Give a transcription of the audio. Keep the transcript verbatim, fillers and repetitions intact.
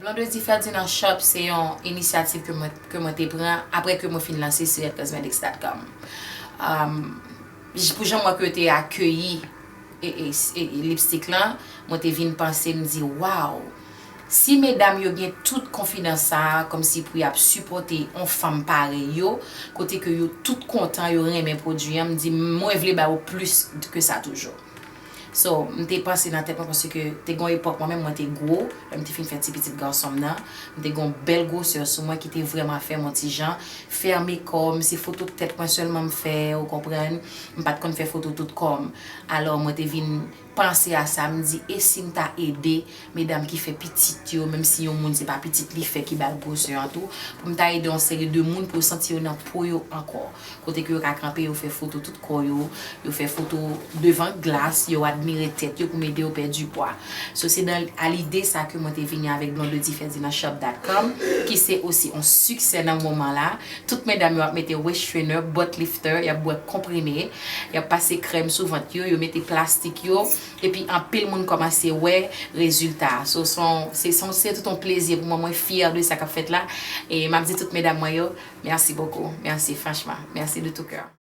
Blondedy Ferdinand Shop se yon inisyativ ke mwen, ke mwen te pran apre ke mwen fin lanse Sirette Cosmetics dot com. Um, pou jan mwen ke yo te akeyi e, e, e, e lipstick lan, mwen te vin panse, m di, waw, si medam yo gen tout konfidans sa a, kòmsi pou y ap sipòte yon fanm parèy yo, kote ke yo tout kontan, yo renmen pwodui an, m di, mwen vle ba yo plis ke sa toujou. So, m te panse nan tèt mwen, paske te gon epòk mwen menm, mwen te gwo, lè m te fin fè ti pitit gason m nan, m te gon bèl gwosè sou mwen ki te vrèman fè m yon ti jan fèmen kò m, se foto tèt mwen sèlman m fè, ou konprann, m pa t konn fè foto tout kò m. Alò, mwen te vin panse a sa, m di, e si m ta ede medam ki fè pitit yo, menm si yon moun se pa pitit li fè ki ba l gwosè an tou, pou m ta ede yon seri de moun pou yo santi yo nan po yo ankò. Kote ke yo ka kanpe, yo fè foto tout kò yo, yo fè foto devan glas, yo admire tèt yo pou m ede yo pèdi pwa. So, se nan, a lide sa ke mwen te vini avèk Blondedy Ferdinand Shop dot com, ki se osi yon siksè nan moman la. Tout medam yo ap mete waist trainer, butt lifter, y ap bwè konprime, y ap pase krèm sou vant yo, yo mete plastik yo, epi anpil moun kòmanse wè rezilta. So, se yon, se, se yon, se tout yon plezi pou mwen, mwen fyè de sa k ap fèt la. E m ap di tout medam mwen yo, merci beaucoup, merci franchement, merci de tout cœur.